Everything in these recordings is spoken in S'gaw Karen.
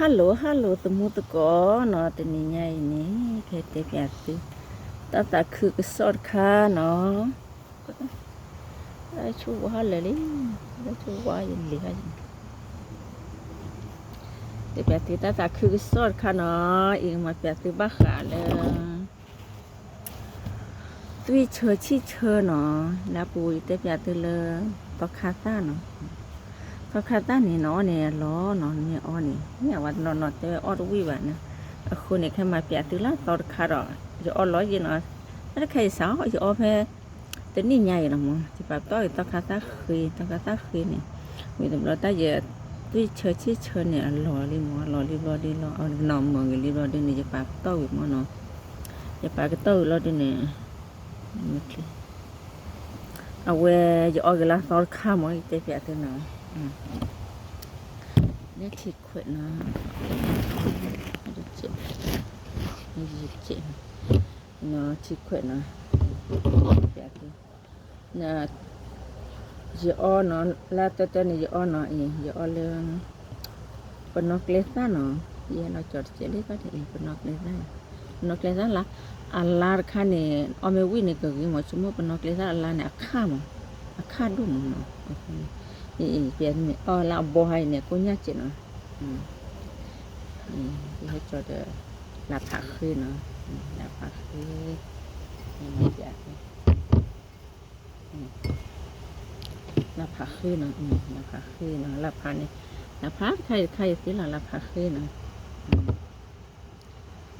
Hello hello သမူသကိးနီၤ, တနံၤညါအံၤန့ၣ် ကတဲပၠးသု တၢ်သးခုကစီၣ်တခါနီၤ, တၢ်ဆိဝါလၢာ်လံ, တၢ်ဆိဝါယလံၤ, တဲပၠးသုတၢ်သးခုကစီၣ်တခါနီၤ, အံၤကမၤပၠးသုဘၣ်ဃးလၢ သွံၣ်ဆၢဆံၣ်ဆၢနီၤ, လၢပူၤယတဲပၠးသုလၢ သီခါသၣ်နီၤ, သီခါသၣ်န့ၣ် နအီၣ်န့ၣ်အလီၢ်နီၤ, နမ့ၢ်အီၣ်န့ၣ် မ့ၢ်အဝဲတနီၤနီၤတဲဝဲအီၣ်တဝံၣ်ဘၣ်န့ၣ်, အဃိန့ၣ် ခဲမၤပၠးသုလၢသီတခါဒီး ယအီၣ်လီၤယ့ၢ်နီၤ, တၢ်တခါယစးအီၣ် ယအီၣ်ဖဲ တနံၣ်ညါအံၤလီၤမး, ယပာ်ပတီၢ်ဂ့ၤသီခါသၣ်ဃ့, သီခါသၣ်ဃ့န့ၣ်, ဝံၤတဘျီတၢ်ယ သွံၣ်ဆၢဆံၣ်ဆၢန့ၣ် အလီၤလံမး, အလီၤလံဘျီဒုလီၤ, အနီၢ်မၢဂ့ၤလံဘျီဒုန့ၣ် ယပာ်ပတီၢ်ဝံၤမးနီၤ, ယပာ်ကတီၢ်ဝံၤလီၤဒုန့ၣ် အဝဲ ယအီၣ်က့ၤလၢသီတခါမး ယတဲပၠးသုနီၤ, န့ၣ်ထံခွဲးနီၤ, ယကဲး, ထံခွဲးနီၤ, ပၠးသု ယအီၣ်နီၤ, လၢတၢတၢန့ၣ် ယအီၣ်နီၤအံၤ ယအီၣ်လၢ ပနီၣ်ကျဲသၣ်နီၤ, ယဟဲလီၤကၠီၤတစဲးလံဘၣ်တအံၤ ပနီၣ်ကျဲသၣ်, ပနီၣ်ကျဲသၣ်လၢ အလါတခါန့ၣ် အီၣ်မ့ၢ်ဝံၣ်န့ၣ်ကဂ့ၤမး, ဆိကမိၣ်ပနီၣ်ကျဲသၣ်အလါန့ၣ် အခၣ်မး, အခၣ်ဒိၣ်မးနီၤ, အံၤ ပမ့ၢ်အီၣ်လၢအဘီဟါအံၤန့ၣ် ကိၣ်ညၣ်စဲးနီၤ, ယဟဲကၠီၤဒီး လၢဖးဃ့နီၤ, လၢဖးဃ့ လၢဖးဃ့နီၤ, လၢဖးဃ့နီၤ, လၢဖးန့ၣ်, လၢဖးတခါအံၤတခါအံၤသ့လီၤ, လၢဖးဃ့နီၤ,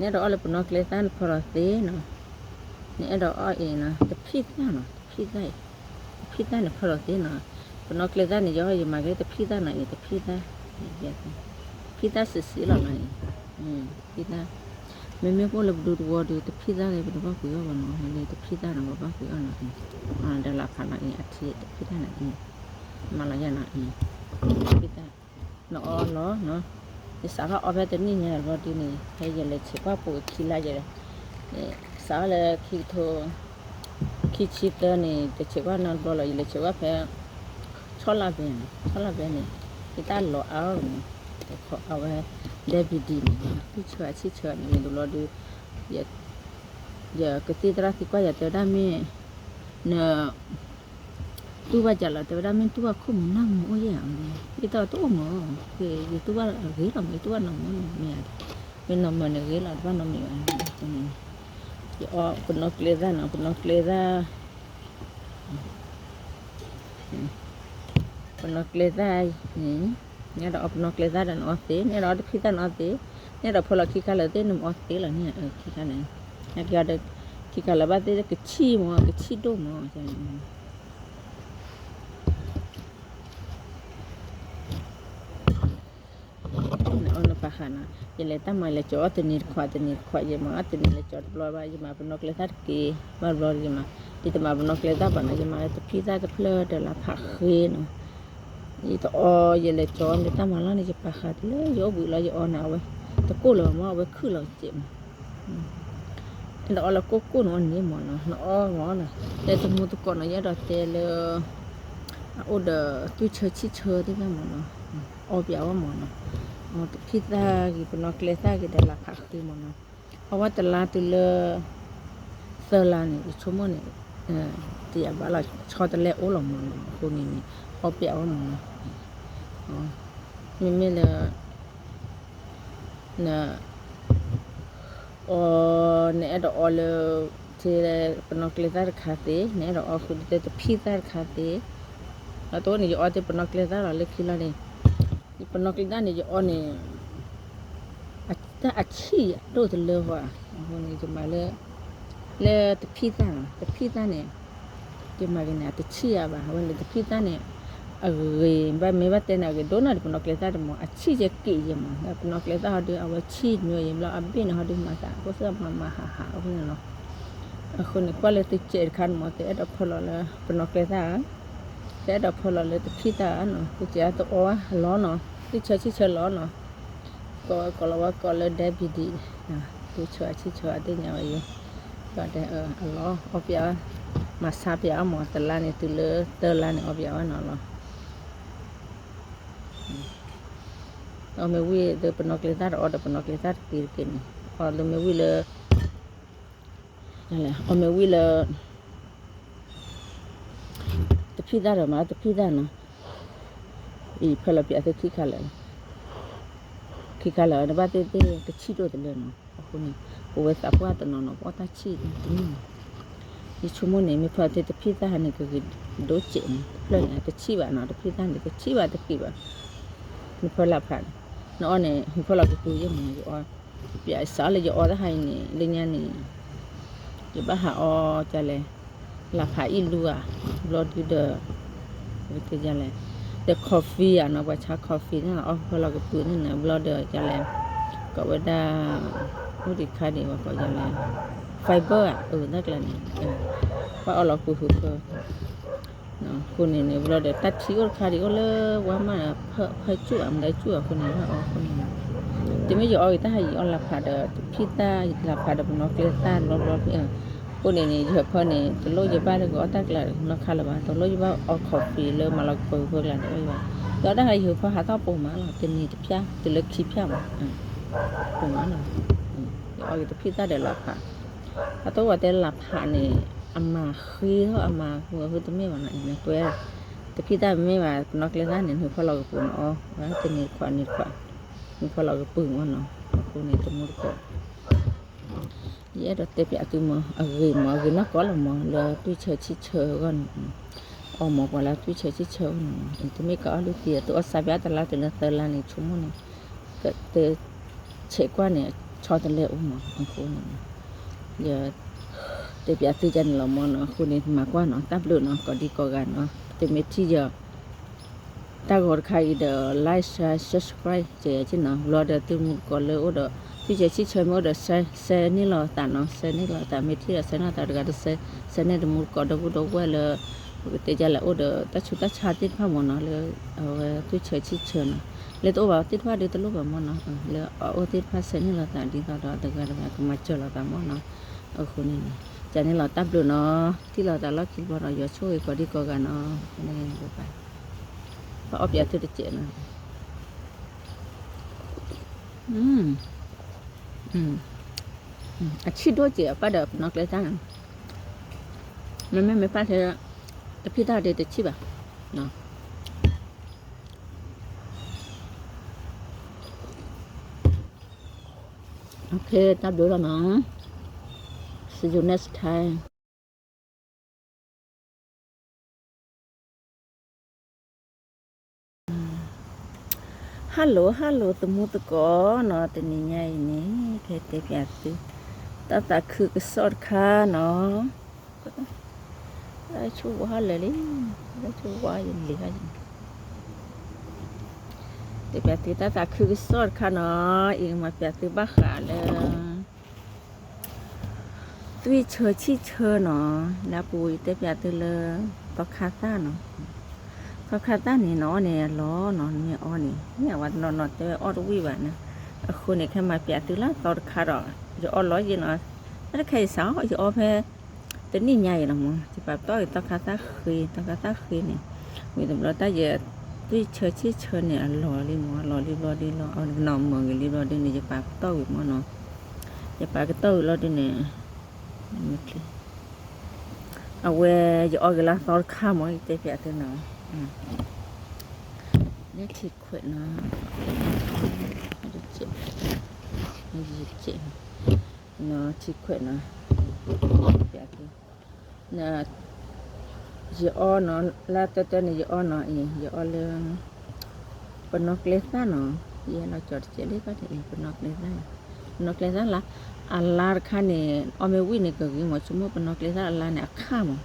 နအဲၣ်ဒိးအီၣ်လၢပနီၣ်ကျဲသၣ်န့ၣ်ဖီလီၤသ့နီၤ, နအဲၣ်ဒိးအီၣ်အံၤနီၤ တဖံၣ်သၣ်နီၤ, တဖံၣ်သၣ်အံၤ, တဖံၣ်သၣ်န့ၣ်ဖီလီၤသ့နီၤ, ပနီၣ်ကျဲသၣ်န့ၣ် ယအီၣ်ယမၤက့ၤတဖံၣ်သၣ်နီၤအံၤ တဖံၣ်သၣ်, တဖံၣ်သၣ်စံးစံးလီၤနီၤအံၤ, တဖံၣ်သၣ် မ့မ့ၢ်အိၣ်လၢပဒူသဝီဒီး တဖံၣ်သၣ်ဂ့ၤ ပတဘၣ်ကွံာ်အီၣ်ဘၣ်နီၤ, လၢတဖံၣ်သၣ်နီၤ ပဘၣ်ကွံာ်အီၣ်နီၤ, ဒီးလၢဖးနီၤအံၤ အထံတဖံၣ်သၣ်နီၤအံၤ, မၤလီၤယဲနီၤအံၤ, တဖံၣ်သၣ်, နအီၣ်လီၤနီၤ, ယစးထီၣ်အီၣ်ဖဲတနံၣ်ညါလီၤဒုန့ၣ် ဖဲယလဲၤဆဲးကွၢ်ပိာ်ခံလါယဲ, စးထီၣ်လၢခံကထိ ခံဆံသၢန့ၣ် တဆဲးကွၢ်နီတဘျီလီၤ, ယလဲၤဆဲးကွၢ်ဖဲ ဆီလါဘဲန့ၣ်, ဆီလါဘဲန့ၣ် ယတၢ်လီၤအါအီၤန့ၣ်, အဝဲ ဒဲဘံဒံန့ၣ် သွံၣ်ဆၢအဆံၣ်ဆၢန့ၣ် တဘျီဒု ယကသံၣ်သရၣ်သံကွၢ်ယၤ တဲဝဲဒၣ်မ့ၢ် န တူၢ်ဘၣ်ကလီၤ တဲဝဲဒၣ်မ့ၢ်တူၢ်ဘၣ်ခိၣ်မုၢ်နၢ်မုၢ်အိၣ်ယဲၢ်ဧါ, ယတၢ်တအိၣ်မး, ယတူၢ်ဘၣ်ဂ့ၤလီၤမး ယတူၢ်ဘၣ်နီၢ်မုၢ်နီၢ်မ့ၢ်ဧါ, မ့ၢ်နီၢ်မုၢ်န့ၣ်ဂ့ၤလီၤ တဘၣ်နီတမံၤဘၣ်, ယအီၣ်ပနီၣ်ကျဲသၣ်နီၤ ပနီၣ်ကျဲသၣ် ပနီၣ်ကျဲသၣ်န့ၣ် နအဲၣ်ဒိးအီၣ်ပနီၣ်ကျဲသၣ်ဒီးနအီၣ်သ့, နအဲၣ်ဒိးအီၣ်တဖံၣ်သၣ်နအီၣ်သ့, နအဲၣ်ဒိးဖီလီၤခံခါလၢာ်သ့ နမ့ၢ်အီၣ်သ့လီၤန့ၣ်, ခံခါန့ၣ်, နက့ၤအီၤဒီး ခံခါလၢာ်ဘၣ်သ့ ကဆံၣ်မး ကဆံၣ်ဒိၣ်မး နအီၣ်နပာ်ဃာ်နီၤ, ယလဲၤတၢ်မၤလဲၤကၠီၤအီၣ်တနံၤတခွး တနံၤတခွး ယမၤအီၣ်တနံၤလဲၤကၠီၤတဘျီဘၣ် ယမၤပနီၣ်ကျဲသၣ်တက့ၢ်, ဘၣ်တဘျီယမၤ, ယတမၤပနီၣ်ကျဲသၣ်ဘၣ်နီၤ ယမၤလၢတဖံၣ်သၣ်တဖျၢၣ်ဒီးလၢဖးဃ့နီၤ, ယတအီ ယလဲၤကၠီၤအီၣ်မ့ၢ်တၢ်မၤလီၤန့ၣ် ယပာ်ဃာ်တုၤလၢ ယအိၣ်ဘှံးလီၤ ယအီန့ၣ် အဝဲ တကိၢ်လၢၤမး အဝဲခုၣ်လီၤစဲးမး အဲၣ်ဒိးအီလၢကိၢ်ကိၢ်န့ၣ်အီၤန့ၣ်မးနီၤ, နအီမးနီၤ, လၢတမူသကိးနီၤ ယအဲၣ်ဒိးတဲလၢ အအိၣ်ဒီးသွံၣ်ဆၢဆံၣ်ဆၢသ့ၣ်တဖၣ်မးနီၤ, အီပၠးဝဲမးနီၤ, တဖံၣ်သၣ်ဂ့ၤ ပနီၣ်ကျဲသၣ်ဂ့ၤဒီးလၢဖးဃ့မးနီၤ, အဝဲတလါတုၤလၢ သၢလါန့ၣ် ယဆိကမိၣ်န့ၣ် တယၤဘၣ်လီၤ ဆီတလဲအိၣ်လီၤမးနီၤ, အဃိန့ၣ်န့ၣ် အီပၠးဝဲမးနီၤ, မ့မ့ၢ်လၢ န အီ နအဲၣ်ဒိးအီလၢ ထဲ ပနီၣ်ကျဲသၣ်တခါသ့, နအဲၣ်ဒိးအီဃုာ်လၢတဖံၣ်သၣ်တခါသ့, ဒီးတအိၣ်န့ၣ် ယအီသ့ပနီၣ်ကျဲသၣ်လီၤလၢခံလါန့ၣ်, ပနီၣ်ကျဲသၣ်န့ၣ် ယအီန့ၣ် တၢ်အဆံၣ်ဒိၣ်တလၢဃီ, အဃိန့ၣ် ယမၤလၢ လၢတဖံၣ်သၣ်နီၤ, တဖံၣ်သၣ်န့ၣ် ယမၤက့ၤန့ၣ် အတဆံၣ်ဧါဘၣ်, အဝဲန့ၣ်တဖံၣ်သၣ်န့ၣ် အဂ့ၤ ဘၣ်မ့ၢ်ဘၣ်တဲန့ၣ် အဂ့ၤဒိၣ်နီၤ ဒီးပနီၣ်ကျဲသၣ်တမး အဆံၣ်ယဲက့ၤယဲမး, ဒီးပနီၣ်ကျဲသၣ်ဟီဒုး အဝဲဆံၣ်ညီယဲဘျီ အဘ့ၣ်န့ၣ်ဟီဒုးမၤသး အခိၣ်သၣ်မၤမၤဟးဟးအဃိန့ၣ်လီၤ. အဃိန့ၣ် ကွၢ်လၢသုစဲးတခါန့ၣ်မး သုအဲၣ်ဒိးဖီလီၤလၢပနီၣ်ကျဲသၣ်ဧါ, သုအဲၣ်ဒိးဖီလီၤလၢတဖံၣ်သၣ်ဧါနီၤ, သုစဲးတအီဝဲလီၤနီၤ, သုဆၢဆံၣ်ဆၢလီၤနီၤ, ကိးဝဲကိးလီၤဝဲကိးလၢဒဲဘံဒံ သုဆၢဆံၣ်ဆၢအသ့ၣ်ညါဝဲယဲ, ဒီးအလီၤ အီပၠးဝဲ, မၤဆါပၠးအီၤမး တလါန့ၣ် တုၤလၢသၢလါန့ၣ် အီပၠးဝဲနီၤလီၤ. အီၣ်မ့ၤဝံၤဒီးပနီၣ်ကျဲသၣ်ဒီးအီဒီးပနီၣ်ကျဲသၣ်တက့ၢ်တက့ၢ်န့ၣ် အီၣ်လၢမ့ၤဝံၤလၢ အီၣ်မ့ၤဝံၤလၢ တဖံးသၣ်ဒီးမၤတဖံးသၣ်နီၤ, အံၤဖဲလီၤပျးသုခံခါလၢာ်လီၤ, ခံခါလၢာ်နဘၣ်သ့ၣ်သ့ၣ်တဆံးဒိၣ်တလၢနီၤ, အဃိန့ၣ် ပဝဲသးပှၢ်တနီၤနီၤ ပအီၣ်တၢ်ဆံးတန့ၢ်နီၤ, ယဆိကမိၣ်န့ၣ် မ့ၢ်ဖဲသ့ၣ်တဖံးသၣ်ဟါန့ၣ် ကဂ့ၤဒိၣ်စဲးနီၤ, တဖျၢၣ်န့ၣ် တဆံးဘၣ်နီၤ, တဖံးသၣ်န့ၣ် တဆံးဘၣ်တက့ၢ်ဘၣ်, မ့ၢ်ဖဲလၢဖးန့ၣ် နအီၣ်န့ၣ် ဟူဖီၣ်လီၤကပူၤယဲၢ်မး ယအီၣ် ပျးစးလၢယအီၣ်တၢ်ဟါအံၤန့ၣ် လၢညါန့ၣ် ယဘၣ်ဟးအီၣ်ကလဲၣ်, လၢဖးအံၣ်လူဧါ, ဘျီဒုဒီး ပကတဲကလဲၣ်, ဒီး coffee ဧါနီၤ, ပှၤဆါ coffee န့ၣ် အီၣ်ဖီၣ်လီၤကပူၤန့ၣ်နီၤ, ဘျီဒီးကလဲၣ်, ကိးဝဲဒၣ် အိၣ်ဒံးခါဒံးဝဲကိးကလဲၣ်, fiber ဧါ, အၢ တၢ်ကျါန့ၣ် ဘၣ်အီၣ်လီၤကပူၤဃုာ်ဃုာ် အဃိန့ၣ်န့ၣ် ဘျီဒီး တၢ်ထံအိၣ်တခါဒံးအိၣ်လၢ Walmart ဖၢကၠူၣ်ဧါ မတၤကၠူၣ်အဃိန့ၣ် ဘၣ်အီၣ်အဃိန့ၣ်, တမ့ၢ်ယအီၣ်ဂ့ၤတၢ်ဟါ ယအီၣ်လၢဖးဒီး တဖံးသၣ် လၢဖးဒီးပနီၣ်ကျဲသၣ်ဘျီဘျီဖဲ, အဃိန့ၣ်န့ၣ် ယဟၢဖၢန့ၣ် တလိၣ်ယဘၣ်လၢကအီၣ်တၢ်ကျါနီတခါလၢၤဘၣ်, တလိၣ်ယဘၣ်အီၣ် coffee လၢမၤလီၤကပူၤဖၢကျါန့ၣ်ဘၣ်, ဒီးတၢ်ဟါယဟၢဖၢဟးထီၣ်ပိာ်မးလီၤ, တနံၤတဖျၢၣ် တုၤလၢခံဖျၢၣ်မး ပိာ်မးလီၤ, ယအီၣ်ဂ့ၤတဖံးသၣ်ဒီးလၢဖး အသဝဲတဲလၢဖးန့ၣ် အမၤဃ့ထီၣ်အမၤဃုာ်အဃုတမ့ၢ်ဘၣ်နီၤ, ကွဲ တဖံးသၣ်မ့ၢ်ဘၣ် ပနီၣ်ကျဲသၣ်န့ၣ် နဟၢဖီၣ်လီၤကပူၤန့ၣ်အီၣ်ဝဲ တနံၤတခွး နံၤတခွး နဟၢဖီၣ်လီၤကပူၤမးနီၤ, အဃိန့ၣ်တမူတကိး ယအဲၣ်ဒိးတဲပျးသုမး အဂ့ၤမး အဂ့ၤနီၢ်ကီၢ်လီၤမး လၢသွံၣ်ဆၢဆံၣ်ဆၢအဂီၢ်န့ၣ်, အီၣ်မးပှၤလၢသွံၣ်ဆၢဆံၣ်ဆၢအဂီၢ်န့ၣ်မး, တမ့ၢ်ကအီၣ်လုၢ်သံ သုအီၣ်စါဘၣ်တလါတုၤလၢသၢလါန့ၣ် ဆိကမိၣ်န့ၣ် ကတ ဆဲးကွၢ်န့ၣ် ဆီတလဲအိၣ်မး အဃိန့ၣ် ယ တဲပျးသုကန့ၣ်လီၤမးနီၤ, အဃိန့ၣ် မၤကွၢ်နီၤ တၢ်ဘျုးနီၤ ကိးဒံကိးဂၤနီၤ, သုမ့ၢ်ထံၣ်ယ တၢ်ဂီၤတခါအံၤဒီး like share subscribe ကဲက့နီၤ, ဘျီဒီးသုမူတကိးလၢအိၣ်ဒီး သွံၣ်ဆၢဆံၣ်ဆၢမ့ၢ်အိၣ်ဒီး share န့ၢ်လီၤသးနီၤ, share န့ၢ်လီၤသး မ့ၢ်ထံၣ်ဒီး share န့ၢ်လီၤသးတဂၤတ share န့ၢ်တမူတကိးဒီပုၢ်ဒီဝဲၢ်လၢ ပကတဲဒ်လဲၣ် အိၣ်ဒီးတၢ်ဆူးတၢ်ဆါသ့ၣ်တဖၣ်မးနီၤ လၢ အဝဲသွံၣ်ဆၢဆံၣ်ဆၢနီၤ, လၢတအိၣ်ဘၣ်သ့ၣ်တဖၣ်ဒီးတလိၣ်ဘၣ်မးနီၤ, လၢအအိၣ်သ့ၣ်တဖၣ် share န့ၢ်လီၤသးဒ်သိးဒီး တဂၤတဂၤကမၤစၢၤလီၤသးမးနီၤ, အဃိန့ၣ် ကန့ၣ်လီၤတၢ်ဘျုးနီၤ, ထံၣ်လီၤသးလီၢ်ခံဘျီဒီး ယွၤဆိၣ်ဂ့ၤကိးဒံကိးဂၤနီၤ, ပအီၣ်ပျးသုတစဲးနီၤ, အဆံၣ်ဒိၣ်စဲးအပၢ်ဒီးပနီၣ်ကျဲသၣ်နီၤ, မ့မ့ၢ်မ့ၢ်ပၢ်ထဲ တဖံးသၣ်ဒ်တဆံၣ်ဘၣ်, တၢ်ဘျုးလီၤနီၤ, see you next time. Hello hello သမူသကိးနီၤ, တနံၤညါအံၤန့ၣ် ကဟဲတဲပျးသု တၢ်သးခုကစီၣ်တခါနီၤ, တၢ်ဆိၣ်ဝါဟီၣ်လၢာ်လံ, တၢ်ဆိၣ်ဝါယလံၤဟီၣ်ယလံၤ, တဲပျးသုတၢ်သးခုကစီၣ်တခါနီၤ, အံၤမၤပျးသုဘၣ်ဃးလၢ သွံၣ်ဆၢဆံၣ်ဆၢနီၤ, လၢပူၤယတဲပျးသုလၢ သီခါသၣ်နီၤ, သီခါသၣ်န့ၣ် နအီၣ်န့ၣ်အလီၢ်နီၤ, နမ့ၢ်အီၣ်န့ၣ် မ့ၢ်အဝဲတနီၤနီၤတဲဝဲအီၣ်တဝံၣ်ဘၣ်န့ၣ်, အဃိန့ၣ် ခဲမၤပျးသုလၢသီတခါဒီး ယအီၣ်လီၤယ့ၢ်နီၤ, တၢ်တခါအံၤစးအီၣ် ယအီၣ်ဖဲ တနံၣ်ညါအံၤလီၤမး, ယပာ်ပတီၢ်ဂ့ၤသီခါသၣ်ဃ့, သီခါသၣ်ဃ့န့ၣ်, ဝံၤတဘျီတၢ်ယ သွံၣ်ဆၢဆံၣ်ဆၢန့ၣ် အလီၢ်လံမး, အလီၢ်လံဘျီဒ်လီၤ, အနီၢ်မုာ်ဂ့ၤလံဘျီဒ်န့ၣ် ယပာ်ပတီၢ်ဂ့ၤမးနီၤ, ယပာ်ကတီၢ်ဂ့ၤလီၤဒ်န့ၣ်, အဝဲ ယအီၣ်ဂ့ၤလၢသီတခါမး ယတဲပျးသုနီၤ, လၢထံခွဲးနီၤ, ယ ထံခွဲးနီၤ, ပျးသု ယအီၣ်နီၤ, လၢတၢတၢန့ၣ် ယအီၣ်နီၤအံၤ ယအီၣ်လၢ ပနီၣ်ကျဲသၣ်နီၤ, ယဟဲလီၤကၠီၤတစဲးလံဘၣ်န့ၣ် ပနီၣ်ကျဲသၣ်, ပနီၣ်ကျဲသၣ်လၢ အလါတခါန့ၣ် အီၣ်မ့ၢ်ဝံၣ်န့ၣ် ကဂ့ၤမး ဆိကမိၣ်ပနီၣ်ကျဲသၣ်အလါန့ၣ် အခၣ်မး,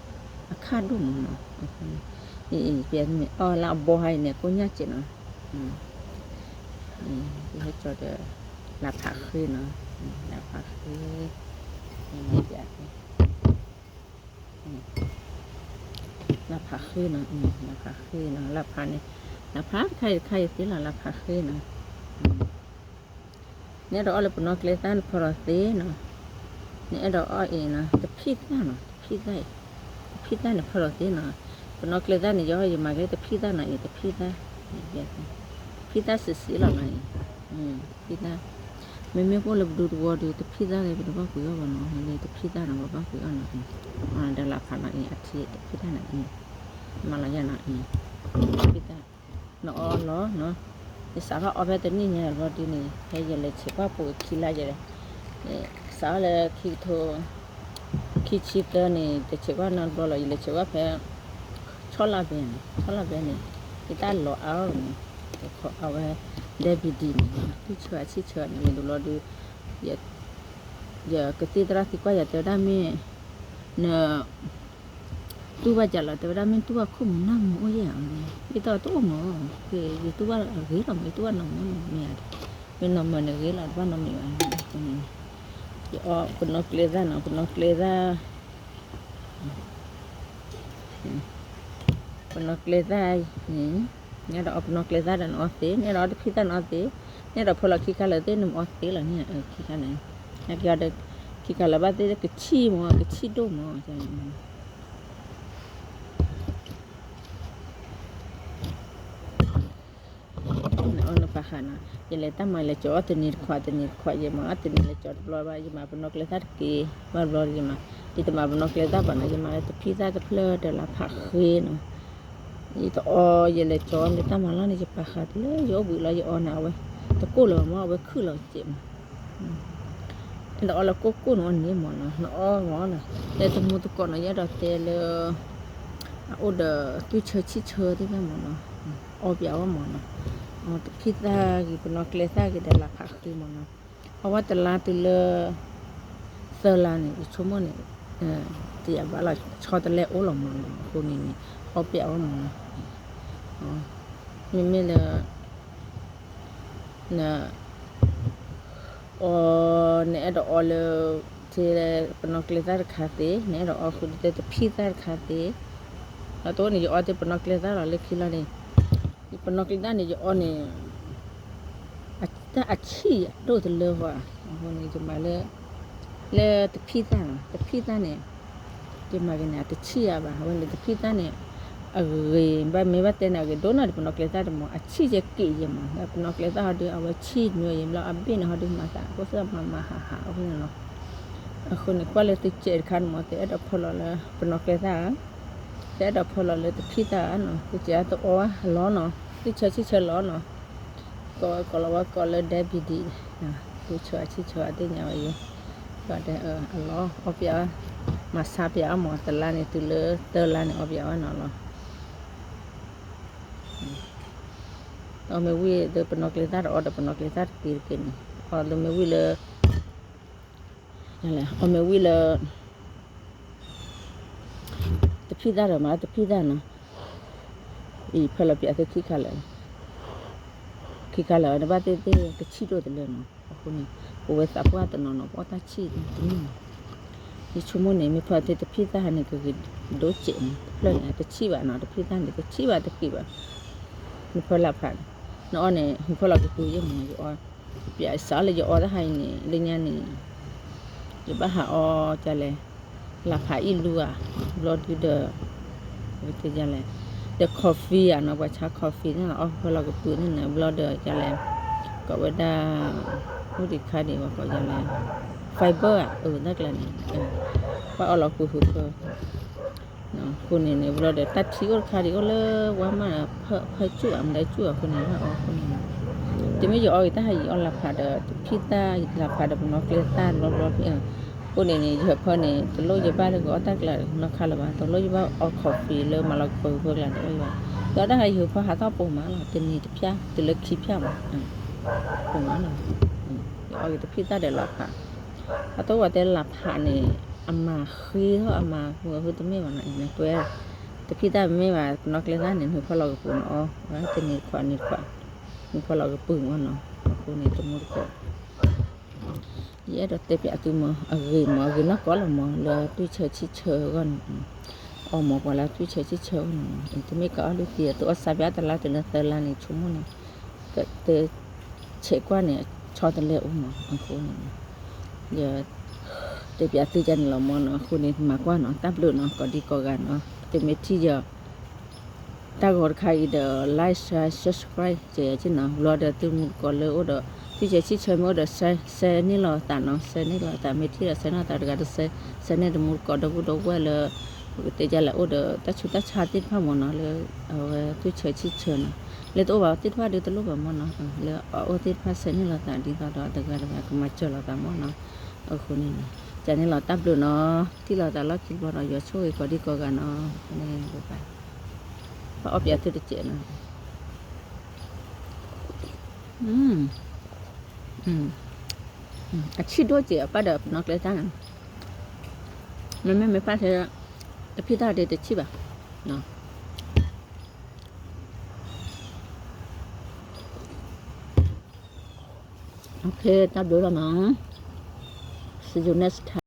အခၣ်ဒိၣ်မးနီၤ, အံၤ ပမ့ၢ်အီၣ်လၢအဘီဟါအံၤန့ၣ် ကိၣ်ညၣ်စဲးနီၤ, ယဟဲကၠီၤဒီး လၢဖးဃ့နီၤ, လၢဖးဃ့, ပျး လၢဖးဃ့နီၤ, လၢဖးဃ့နီၤ, လၢဖးန့ၣ်, လၢဖးတခါအံၤတခါအံၤသ့လီၤ လၢဖးဃ့နီၤ, နအဲၣ်ဒိးအီၣ်လၢပနီၣ်ကျဲသၣ်န့ၣ်ဖီလီၤသ့နီၤ, နအဲၣ်ဒိးအီၣ်အံၤနီၤ တဖံးသၣ်နီၤ, တဖံးသၣ်အံၤ, တဖံးသၣ်န့ၣ်ဖီလီၤသ့နီၤ, ပနီၣ်ကျဲသၣ်န့ၣ် ယအီၣ်ယမၤက့ၤတဖံးသၣ်နီၤအံၤ တဖံးသၣ်, တဖံးသၣ် ဖံသၣ်စံးစံးလီၤနီၤအံၤ, ဖံသၣ်, မ့မ့ၢ်အိၣ်လၢပဒူသဝီဒီး တဖံသၣ်ဒီး ပတဘၣ်ကွံာ်အီၤဘၣ်နီၤ, မ့ၢ်လၢတဖံသၣ်နီၤ ပဘၣ်ကွံာ်အီၤနီၤအံၤ, ဒီးလၢဖးနီၤအံၤ အထံတဖံသၣ်နီၤအံၤ, မၤလီၤယဲနီၤအံၤ, ဖံသၣ်, နအီလီၤနီၤ, ယစးထီၣ်အီဖဲတနံၣ်ညါလီၤဒ်န့ၣ် ဖဲယလဲၤဆဲးကွၢ်ပိာ်ခံလါယဲ, စးထီၣ်လၢခံကထိ ခံဆံသၢန့ၣ် တဆဲးကွၢ်နီတဘျီလီၤ, ယလဲၤဆဲးကွၢ်ဖဲ ဆီလါဘဲန့ၣ်, ဆီလါဘဲန့ၣ်, ယတၢ်လီၤအါအီၤန့ၣ်, အဝဲ ဒဲဘံဒံန့ၣ် သူၣ်ဆၢအဆံၣ်ဆၢန့ၣ် မ့ၢ်တဘျီဒီး ယကသံၣ်သရၣ်သံကွၢ်ယၤတဲဝဲဒၣ်မ့ၢ် န တူၢ်ဘၣ်ကၢ်လီၤ တဲဝဲဒၣ်မ့ၢ်တူၢ်ဘၣ်ခိၣ်မူၤနၢ်မူၤအိၣ်ယဲၢ်ဧါ, ဒ်သိးတအိၣ်မး, ယတူၢ်ဘၣ်အဂ့ၤလီၤ မ့ၢ်တူၢ်ဘၣ်နီၢ်မူၤနီၢ်မူၤဧါ, မ့ၢ်နီၢ်မူၤန့ၣ်ဂ့ၤလီၤ တဘၣ်နီတမံၤဘၣ်, ယအီပနီၣ်ကျဲသၣ်နီၤ ပနီၣ်ကျဲသၣ် ပနီၣ်ကျဲသၣ်န့ၣ်, နအဲၣ်ဒိးအီပနီၣ်ကျဲသၣ်ဒီးနအီသ့, နအဲၣ်ဒိးအီတဖံသၣ်နအီသ့, နအဲၣ်ဒိးဖၢလီၤခံခါလၢာ်သ့ၣ် နမ့ၢ်အီသ့လီၤန့ၣ်, ခံခါန့ၣ်, နက့ၤအီဒီး ခံခါလၢာ်ဘၣ်သ့ၣ် ကဆံၣ်မး ကဆံၣ်ဒိၣ်မး နအီနပာ်ဃာ်နီၤ, ယလဲၤတၢ်မၤလဲၤကၠီအီၣ်တနံၤတခွး တနံၤတခွး ယမၤအီၣ်တနံၤလၢကၠီတဘျီဘၣ် ယမၤပနီၣ်ကျဲသၣ်တက့ၢ်, ဘၣ်တဘျီယမၤ, ယတမၤပနီၣ်ကျဲသၣ်ဘၣ်နီၤ ယမၤလၢတဖံသၣ်တဖျၢၣ်ဒီးလၢဖးဃ့နီၤ, ယတအီ ယလဲၤကၠီအီၣ်မ့ၢ်တၢ်မၤလီၢ်န့ၣ် ယပာ်ဃာ်တုၤလၢယအိၣ်ဘှံးလီၤ ယအီန့ၣ် အဝဲ တကိၢ်လၢၤဘၣ်မး အဝဲခုၣ်လီၤစဲးမး နအီလၢကိၢ်ကိၢ်န့ၣ်အီၤန့ၣ်မ့ၢ်နီၤ နအီဂီၤနီၤ, လၢတမူတကိးနီၤ ယအဲၣ်ဒိးတဲလၢ အအိၣ်ဒီးသွံၣ်ဆၢဆံၣ်ဆၢသ့ၣ်တဖၣ်မ့ၢ်နီၤ, အီပၠးဝဲမ့ၢ်နီၤ, တဖံသၣ်ဂ့ၤ ပနီၣ်ကျဲသၣ်ဂ့ၤဒီးလၢဖးဃ့မ့ၢ်နီၤ, အဝဲတလါတုၤလၢ သၢလါန့ၣ် ယဆိကမိၣ်န့ၣ် တယၤဘၣ်လီၤ ဆီတလဲအိၣ်လီၤမ့ၢ်နီၤ, အဃိန့ၣ်န့ၣ် အီပၠးဝဲမ့ၢ်နီၤ, မ့မ့ၢ်လၢ န အီ နအဲၣ်ဒိးအီလၢ ထဲ ပနီၣ်ကျဲသၣ်တခါသ့, နအဲၣ်ဒိးအီဃုာ်ဒီးတဖံသၣ်တခါသ့, ဒီးတအိၣ်န့ၣ် ယအီသ့ပနီၣ်ကျဲသၣ်လီၤလၢခံလီၤန့ၣ်, ပနီၣ်ကျဲသၣ်န့ၣ် ယအီန့ၣ် တၢ်အဆံၣ်ဒိၣ်တလၢဃီ, အဃိန့ၣ် ယမၤလၢ လၢတဖံသၣ်နီၤ, တဖံသၣ်န့ၣ် ယမၤက့ၤန့ၣ် အတဆံၣ်ဧါဘၣ်, အဝဲန့ၣ်တဖံသၣ်န့ၣ် အဂ့ၤ ဘၣ်မ့ၢ်ဘၣ်တဲန့ၣ် အဂ့ၤဒိၣ်နီၢ်ဒံးပနီၣ်ကျဲသၣ်တမး အဆံၣ်ယဲက့ၤယဲမး, ပနီၣ်ကျဲသၣ်ဟီဒုး အဝဲဆံၣ်နွံယဲဘျီ အဘ့ၣ်န့ၣ်ဟီဒုးမၤသး အိၣ်သ့ၣ်မၤမၤဟးဟးအိၣ်ဖဲန့ၣ်လီၤ, အဃိန့ၣ် ကွၢ်လၢသုကဲးတခါန့ၣ်မး သုအဲၣ်ဒိးဖၢလီၤလၢပနီၣ်ကျဲသၣ် သုအဲၣ်ဒိးဖၢလီၤလၢတဖံသၣ်နီၤ, သုကဲးသုအီအလီၢ်နီၤ, သုဆၢဆံၣ်ဆၢလီၤနီၤ, ကိးဝဲကိးလီၤဝဲကိးလၢဒဲဘံဒံ, သုဆၢဆံၣ်ဆၢအသ့ၣ်ညါဝဲယဲ, အလီၢ်အီပၠး, မၤဆါပၠးအီၤမး တလါန့ၣ် တုၤလၢသၢလါန့ၣ် အီပၠးအီၤနီၤလီၤ, အီမ့ၢ်ဝံၤဒီးပနီၣ်ကျဲသၣ်ဒီးအီဒီးပနီၣ်ကျဲသၣ်တက့ၢ်တက့ၢ်န့ၣ်, အီလၢမ့ၢ်ဝံၤလၢ အီမ့ၢ်ဝံၤလၢ တဖံသၣ်ဒီးမၤတဖံသၣ်နီၤ, အံၤဖၢလီၤပၠးသုခံခါလၢာ်, ခံခါလၢာ် နဘၣ်သ့ၣ်သ့ၣ်ကဆံၣ်ဒိၣ်တလၢနီၤ, အဃိန့ၣ် ပဝဲသးပှၢ်တနီၤနီၤ ပအီၣ်တၢ်ဆံၣ်တမံၤနီၤ, ယဆိကမိၣ်န့ၣ် မ့ၢ်ဖၢသ့ၣ်တဖံသၣ်န့ၣ် ကဂ့ၤဒိၣ်စဲးနီၤ, တဖျၢၣ်န့ၣ် တဆံၣ်ဘၣ်နီၤ, တဖံသၣ်န့ၣ် တဆံၣ်ဘၣ်တက့ၢ်ဘၣ်, နဖၢလၢဖးန့ၣ်, နအီန့ၣ် ဟူဖၢလီၤကပူၤယဲၢ်မး ယအီ ပၠးစးလၢယအီတၢ်ဟါအံၤန့ၣ် လၢညါန့ၣ် ယဘၣ်ဟးအီ ကလဲၣ် လၢဖးအံၣ်လူၤဧါ ဘျီဒုဒီး ဝဲတဲယလဲၣ် ဒီး coffee ဧါနီၤ ပှၤဆါ coffee န့ၣ် အီၣ်ဖၢလီၤကပူၤန့ၣ် ဘျီဒီးယလဲၣ် ကိးဝဲဒၣ် မုၢ်တခါဒံးဝဲကိးယလဲၣ် fiber ဧါ အၢ တၢ်ကျါန့ၣ် ဘၣ်အီၣ်လီၤကပူၤဃုာ်ဖၢ အဃိန့ၣ်န့ၣ် ဘျီဒီးတၢ်ထံအိၣ်တခါဒံးအိၣ်လၢ Walmart ဖၢကၠူၣ်ဧါ မနုၤကၠူၣ်ဧါ အဃိန့ၣ် ဘၣ်အီၣ်အဃိန့ၣ် တမ့ၢ်ယအီဂ့ၤတၢ်ဟးယအီလၢဖးဒီး တဖံသၣ်လၢဖးဒီးပနီၣ်ကျဲသၣ်ဘျီဘျီဖဲ အဃိန့ၣ်န့ၣ် ယဟၢဖၢန့ၣ် တလိၣ်ယဘၣ်လၢကအီၣ်တၢ်ကျါနီတခါလၢၤဘၣ် တလိၣ်ယဘၣ်အီ coffee လၢမၤလီၤကပူၤဖၢကျါတအိၣ်ဘၣ် ဒီးတၢ်ဟးယဟၢဖၢဟးထီၣ်ပိာ်မးလီၤ တနံၤတဖၠၣ် တုၤလၢခံဖၠၣ်မး ပိာ်မးလီၤ ယအီဂ့ၤတဖံသၣ်ဒီးလၢဖး အတိၢ်ဝဲတဲလၢဖးန့ၣ် အမၤဃ့ထီၣ်အမၤဃုာ်အဃုတမ့ၢ်ဘၣ်နီၤ အံၤန့ၣ်ကွဲ တဖံသၣ်မ့ၢ်ဘၣ် ပနီၣ်ကျဲသၣ်န့ၣ် နဟၢဖၢလီၤကပူၤနအီ ဝဲတနံၤတခွးနံၤတခွး နဟၢဖၢလီၤကပူၤမးနီၤ အဃိန့ၣ်တမူတကိး ယအဲၣ်ဒိးတဲပၠးသုမး အဂ့ၤမး အဂ့ၤနီၢ်ကီၢ်လီၤမး လၢသွံၣ်ဆၢဆံၣ်ဆၢအဂီၢ်န့ၣ် အီမးပှၤလၢသွံၣ်ဆၢဆံၣ်ဆၢအဂီၢ်န့ၣ် တမ့ၢ်ကအီၣ်လုၢ်သံ သုအီၣ်စါပၠးတလါတုၤလၢသၢလါန့ၣ် ဆိကမိၣ်န့ၣ် ကတဆဲးကွၢ်န့ၣ် ဆီတလဲအိၣ်မး အဃိန့ၣ် ယတဲပၠးသုကန့ၣ်လီၤမးနီၤ အဃိန့ၣ် မၤကွၢ်နီၤ တၢ်ဘျုးနီၤ ကိးဒံကိးဂၤနီၤ သုမ့ၢ်ထံၣ်ယၤ တၢ်ဂီၤတခါအံၤဒီး like share subscribe ကဲက့နီၤ, ဘျီဒီးသုမူတကိးလၢအိၣ်ဒီး သုဆဲးဆံၣ်ဆၢမ့ၢ်အိၣ်ဒီး share န့ၢ်လီၤသးနီၤ, share န့ၢ်လီၤသး မ့ၢ်ထံၣ်ဒီး share နီၢ်သးတဂၤတ share န့ၢ်တမူတကိးဒီပုၢ်ဒီဝဲၢ်လၢ ပကတဲဒ်လဲၣ် အိၣ်ဒီးတၢ်ဆူးတၢ်ဆါသ့ၣ်တဖၣ်မ့ၢ်နီၤ, လၢအဝဲသုဆဲးဆံၣ်ဆၢနီၤ, လၢတအိၣ်ဘၣ်သ့ၣ်တဖၣ်ဒီးတလိၣ်ဘၣ်မ့ၢ်နီၤ, လၢအအိၣ်သ့ၣ်တဖၣ် share န့ၢ်လီၤသးဒ်သိးဒီးတဂၤတဂၤကမၤစၢၤလီၤသးမ့ၢ်နီၤ, အဃိန့ၣ်နီၤ, ကန့ၣ်လီၤတၢ်ဘျုးနီၤ, ထံၣ်လီၤသးလီၢ်ခံဘျီဒီး ယွၤဆိၣ်ဂ့ၤကိးဒံကိးဂၤနီၤ, န့ၣ် ပအီၣ်ပၠးသုတစဲးနီၤ, အဆံၣ်ဒိၣ်စဲးအပၢ်ဒီးပနီၣ်ကျဲတၢ်နီၤ, မ့မ့ၢ်မ့ၢ်ပၢ်ထဲ တဖံၣ်တၢ်ဒ့တဆံၣ်ဘၣ်, OK တၢ်ဘျုးလီၤနီၤ, see you next time.